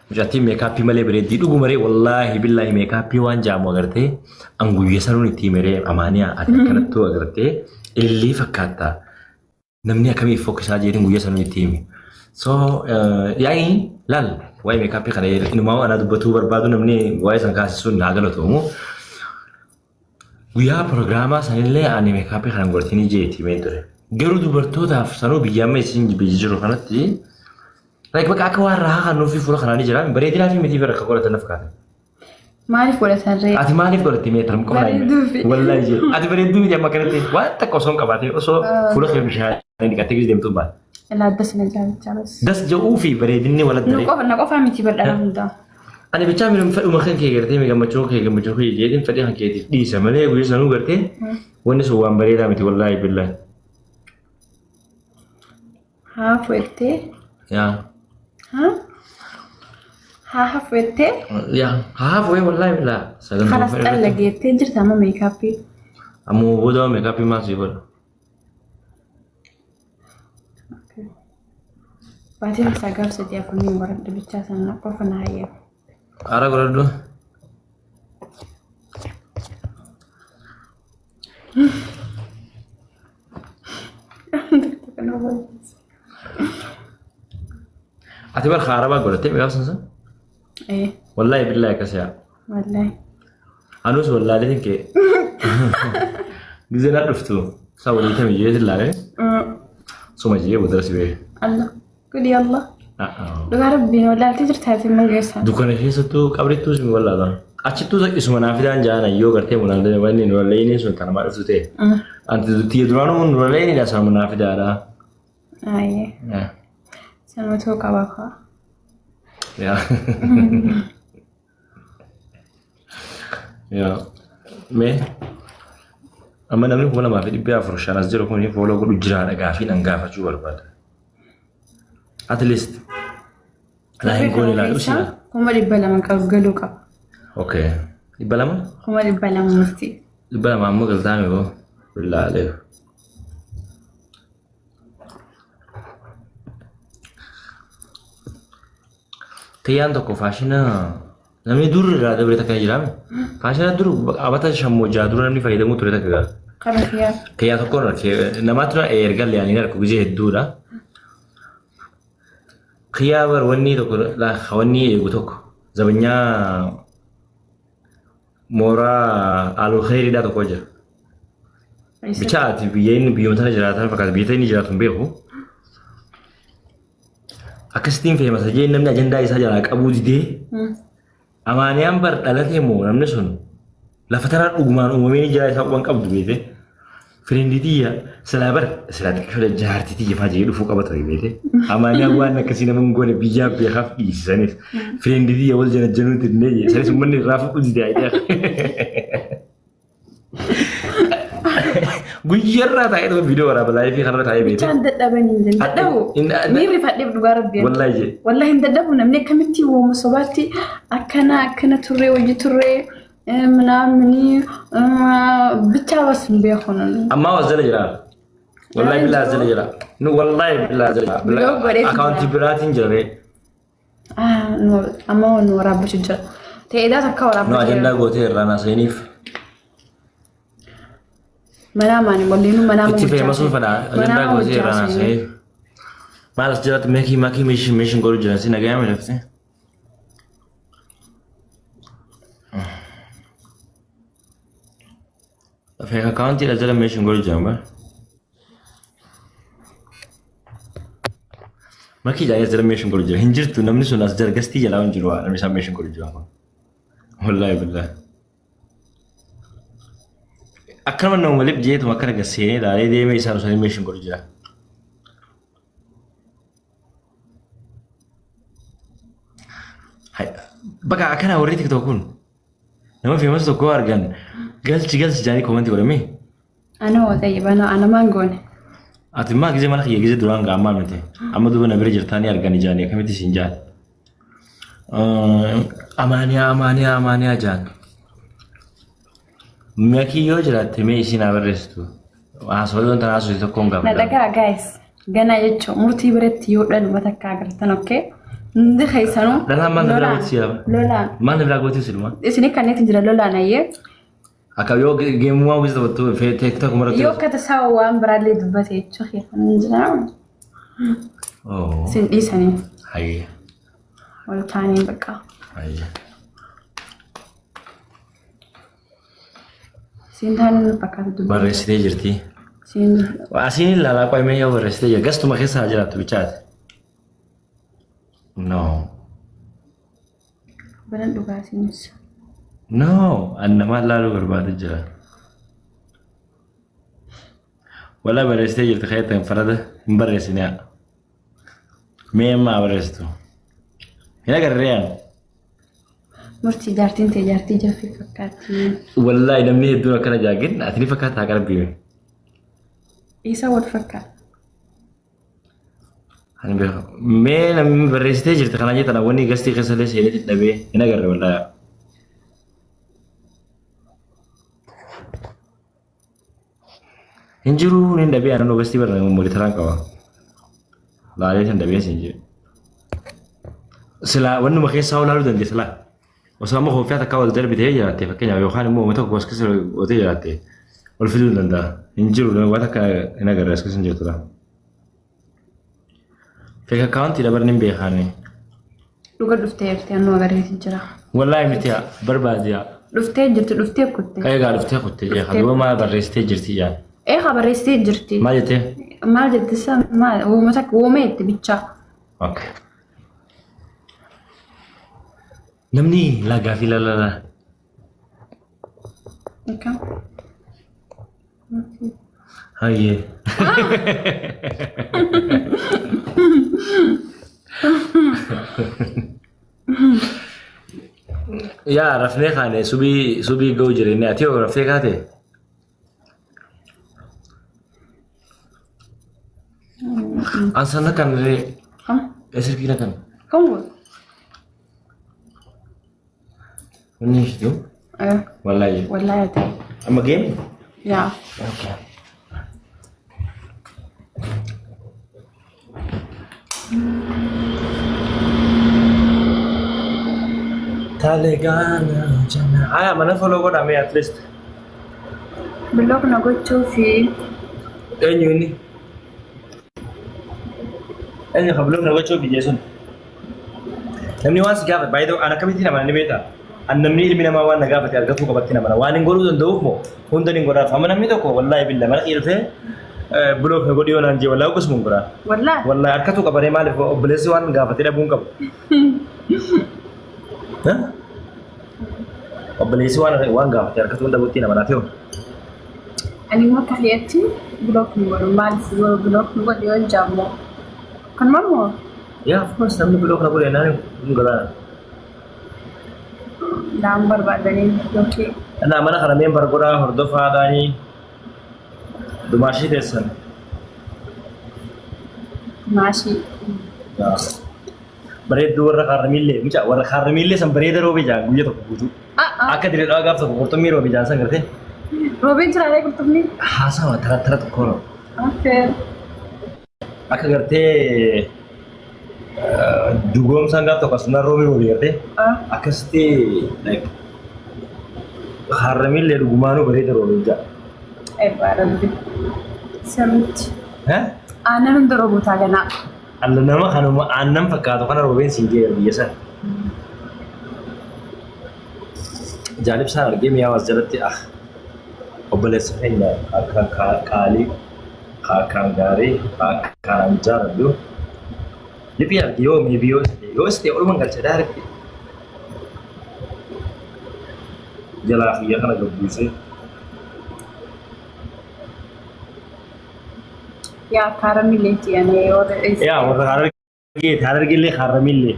Mucattiin makeup malee bareeddii dhugumaree, wallaahi billaahi, makeup waan jaamu agartee, an guyya sanuun itti himeree, Amaaniyaa, ati akkanattuu agartee ilillii fakkaata. Namni akkamiif fokkisaa jeetiin guyya sanuun itti hime. So yaa'ii laal, waa'ee makeup kana inumaa anaa dubbatuu barbaadu, namni waa'ee san kaasisuun naa galatoomu. Guyyaa pirogiraamaa sanillee ani makeup kana godhatanii jeetii himee ture. Garuu dubartootaaf sanuu biyya amma isin biyya jiru kanatti, like, bakka akka waan rahaa kan nuufi fuula kanaa ni jira. Bareedinaa fi mitii bira akka godhatan na fakkaata. Maaliif godhatan ree? Ati maaliif godhatte mee tan qofa? Bareeduufi. Wallaahi jee. Ati bareedduu miti amma kanatti waan takka osoo hin qabaatin, osoo fuula kee bishaan dhiqattee gadi deemtuu baate. Ilaa, das na jaalachaa bas. Das jedhuu fi bareedinni walatti Nu qofa, na qofaa miti bardhala hundaa. Ani bichaa miidhama fedhuma kan kee gartee gammachuu kee jeetiin fedhii kan keetiif dhiisa malee, guyyaa sanuu gartee wanni sun waan bareedaa miti, wallaahi billaahi. Haa fuuttee. Yaa. Haa? Haa hafuuttee. Yaa, haa fu'ee, wallaahi billaahi. Sagantaa Kanas xalla geettee jirta amma makeup. Ammoo booda makeup maal sii godha? Baatiin isaa gaaf sadii afuriin baradha bichaa sana qofa na hayyamu. Ara godhadhu. Ati bar haarabaa godhattee gaaf san? Ee. Wallaahi billaahi akkas yaa. Wallaahi. Anus wallaaleetiin kee. Gizee na dhuftu sa walii tami jeetiin laalee suma jee bodara si beeke. Allah. Gudi Allah. Dhugaa rabbiin wallaaltee jirtaati mangeessa. Dukkana keessattuu qabrittuu si wallaala. Achittuu isuma naa fidaan jaana yoo gartee munaan wanni nuraleeyiniin sun kan namaa dhuftu ta'e. Anti tiyya duraanuu nuraleeyiniidha, sanuma naa fidaadha. Ayyee. Sanuma ta'uu qaba kaa. Yaa. Yaa. Mee amma namni 2405 as jiru kun follow godhu jiraadha, gaafii dhan gaafachuu barbaada. At least laa hin goone ilaalu si. 200,000 qabu galuu qaba. Okay. 200? 200,000 murtii. 200 ammoo galtaame boo. Billaalee. Kiyyaan tokko faashina namni dur irraa dabre takka jiraame. Faashina dur abata shammoo jaa dura namni fayyadamuu ture takka gaa. Kana kiyyaa. Kiyyaa tokkoon namaatu na erga leeyanii harku gizee hedduudha. Kiyyaa bar wanni tokko wanni eegu tokko zabanyaa mooraa alul khayriidhaa tokko jira. Bichaa ati biyya inni biyyuma tana jiraatan fakkaata, biyya inni jiraatu hin beeku. Akkasittiin feemasa jee namni ajandaa isaa jalaa qabuu didee. Amaaniyaan bar dhalatee moo namni sun lafa tanaa dhugumaan uumamee ni jira isaa quban qabdu beete. Friend tiyya silaa bar silaa xiqqoo jaartii tiyya faa jedhee dhufuu qaba ture beete. Amaaniyaan waan akkasii nama hin goone biyyaa beekaaf dhiisisanis. Friend tiyya wal jala januutti illee jee sanis uummanni irraa fuudhu didee ayidaa. Guyyarraa taa'ee dhufa viidiyoo waraaba live kanarra taa'ee beete. Bichaan dadhabanii hin jennu. Dadhabu. Miirri fadheef dhugaa rabbi. Wallaahi jee. Wallahi hin dadhabu, namni akkamitti wooma sobaatti akkana akkana turree hojii turree ምናምን bichaa bas hin beeku namni. Ammaa as jala jira. Wallahi billaa as jala jira. Nu wallahi billaa as jala Biroo jira. godheetu Account jira. biraatiin jira ree. Amma nu waraabbachuu jira. Ta'eedhaa takka Nu waraabbachuu ajandaa jira. gootee irraa naaseeniif. Manaa maani waliinu manaa Itti feemasuu fedha. Ajandaa gootee irraa naaseeniif. Maal as jalatti meekii makii meeshin meeshin godhu jiran si nagayaa midhafte. Fake account dha jala meeshin godhu jiran bara. Makii jaayee jala meeshin godhu jira. Hin jirtu namni sun as jala gastii jalaa hin jiru namni isaan meeshin godhu jira kun. Wallaahi billaahi. Akkanuma nama waliif jeetuma akkana gasseenee ilaalee deemee isaan osoo meeshin godhu jira. Bakka akkana warri TikTok kun nama famous tokko argan galchi galchi jaanii comment godhamee. Ana waaqayyo bana ana maan goone. Ati maa gizee mana kiyya gizee duraan gaa ammaa miti. Amma duuba na bira jirtaanii argani jaanii akkamitti isin jaan. Amaaniyaa, amaaniyaa, amaaniyaa jaan. Makii yoo jiraatte mee isin haa barreessitu. Haasawaa tana haasawaa tokkoon Na gaafadha. dhagaa guys. Ganaa jechuun murtii biratti yoo dhaluma takka agartan, okay? Hundi keessanuu. Dhalaan maal na biraa Lolaan. gooti siyaa? Lolaan. Maal na biraa gooti siluma? Isinii kanneetu jira lolaan ayyee. Akka yoo geemumaa wis taphattu TikTok maratti. Yoo akka tasaa waan biraallee dubbate jechuudha. Kan jira. Oh. Isin dhiisanii Hayyee. wal taanii bakka. Hayyee. Isin taanii nu fakkaata dubbate. Barreessitee jirti. Isin Asiin ilaalaa qo'amee yoo barreessitee jira. Gastuma keessa haa jiraattu bichaati. No. banan dhugaa isinis. No. An namaa ilaaluu barbaadu jira. Walaa barreessitee jirti kayyattan farada hin barreessine haa. Mee amma haa barreessitu. Hin agarree ani. Murtii jaartiin ta'e jaartii jaffee fakkaatti. Wallaahi namni hedduun akkana jaagin ati ni fakkaata haa qalbii. Isa wal fakkaata. Ani beeku. Mee namni barreessitee jirti kana jettan wanni gastii keessa illee seenee dhabee hin agarre wallaahi. Hin jiru hin dhabee anuu gastii barra monitoraan qaba. Laalee hin dhabee siin jiru. Silaa wannuma keessaa olaaluu dandeessa laa. Osoo amma kooffii takka wal darbitee jiraatte fakkeenyaaf yookaan immoo uummata tokko as keessa gootee jiraatte ol fiduu hin danda'a. Hin jiru waan takka hin agarre as keessa hin jirtu laa. Fake account dabarni hin beekaani. Dhuga dhuftee jirti annuu agarreetu jira. Wallaahi miti yaa barbaade yaa. Dhuftee jirti dhuftee kutte. Kan egaa dhuftee kuttee jee kan duuba maal barreessitee jirti yaa. Ee haa barreessitee jirti. Maal jettee? Maal jette isa maal uuma takka uumee itti bichaa. Okay. Namni lagaa fi lalala. Akkam. Hayyee. Yaa rafnee kaane subii subii ga'u jireenya ati yoo raftee kaate. An sana kan ree Kam? silkii na kan. Kam godhu? Wanni ishitu wallaahi. Wallaahi ati. Amma geemu? Yaa. Okay. Talegana jana. Aya mana follow godha mee at least. Block na gochuu fi Eenyu inni? Eenyu kan block na gochuu biyya sun? Namni waan si gaafate baay'ee an akkamitti nama ni beektaa? An namni ilmi namaa waan na gaafate argatuu qabatti nama waan hin godhuu danda'uuf moo hunda ni godhaaf. Amma namni tokko wallaahi billa mana dhiirtee block na godhi yoo naan jee wallaahi akkasuma hin godhaa. Wallaahi. Wallaahi harkatu qabaree maaliif obboleessi waan gaafate dhabuu hin qabu. Obboleessi waan gaafate harkatu hin dhabutti nama naaf yoo. Ani immoo akka fe'etti block nu godhu maaliif block nu godhu yoo jaammoo. Kanuma moo Yaa of course namni block na godhe naan hin godhaa. Naan barbaadanii yookiin Innaa mana kana member godhaa hordofaadhaanii dumaashii teessan. Maashii. Bareedduu warra kaarramiillee mucaa warra kaarramiillee san bareeda roobe jaan guyya tokko guutuu. Akka diree dhawaa gaaf tokko qurxummii roobe jaan san gartee. Roobee jiraalee qurxummii. Haasawa tara tara tokko roobe. Okay. Akka gartee dugoomsaan gaaf tokko asumaan roobi roobi gartee akkasitti like harramillee dhugumaanuu bareeda roobi jaa. Eebbaa rabbi. Sirriitti. Aannan hunda roobotaa ganaa. Alla nama kanuma aannan fakkaatu kana roobeen siin jee biyya sana. Jaalibsaan argee mi'aawaas jalatti ah obboleessa keenya akka qaalii akkaan gaarii akkaan jaaladhu. Liphii arge yoo maybe yoo isa ta'e yoo isa ta'e oluman galcha direct. Jalaa kiyya kana gabbuusee. Yaa kaaramileeti ani warra Yaa warra Harargeeti Harargeellee kaarramillee.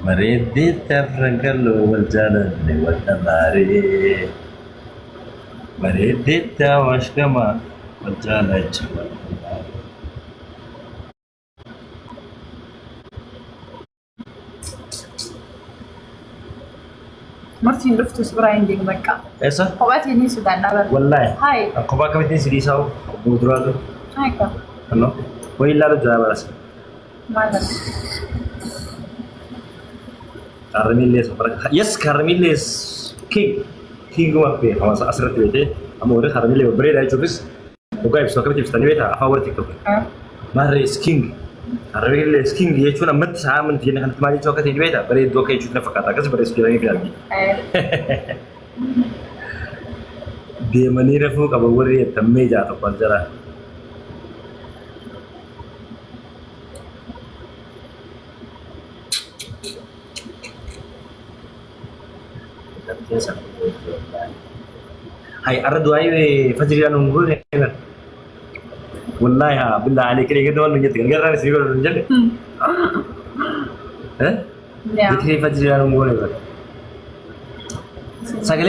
Bareeddee afran kaloo wal jaalanne wal dhamaaree. Bareeddee awaash gamaa wal jaalacha wal dhamaaree. Murtiin dhuftu suuraa hin deemu bakka. Eessa? Kophaatiin ni sodaadhaa bara. Wallaahi. Hayi. Kophaa akkamittiin si dhiisaa fuulduraatu. Hayi ka. Hello. Wayii ilaalu jira baras. Maal? Karmiillee safara. Yes, karmiillee king. Kinguma beekama asirratti beekee amma warri karmiillee babbareedaa jechuufis dhugaa ibsu akkamitti ibsitanii beektaa afaan warri TikTok. Maarree is king. Karmiillee is king jechuun ammatti sa'a amantii jenne kanatti maal jechuu akka ta'e ni beektaa bareedduu akka jechuutti na fakkaata akkas bareessu jedhanii fi argi. Deemanii rafuu qaban warri hettammee jaa tokko as jala. Hay arra du'aayii fajriidhaan nun goone eegan. Wallaahi haa billaa alee kiree gadi waan nun jette gargaaraan isin godhan nun jenne. Eh? Yaa. Zikrii fajriidhaan nun goone bara. Sagalee.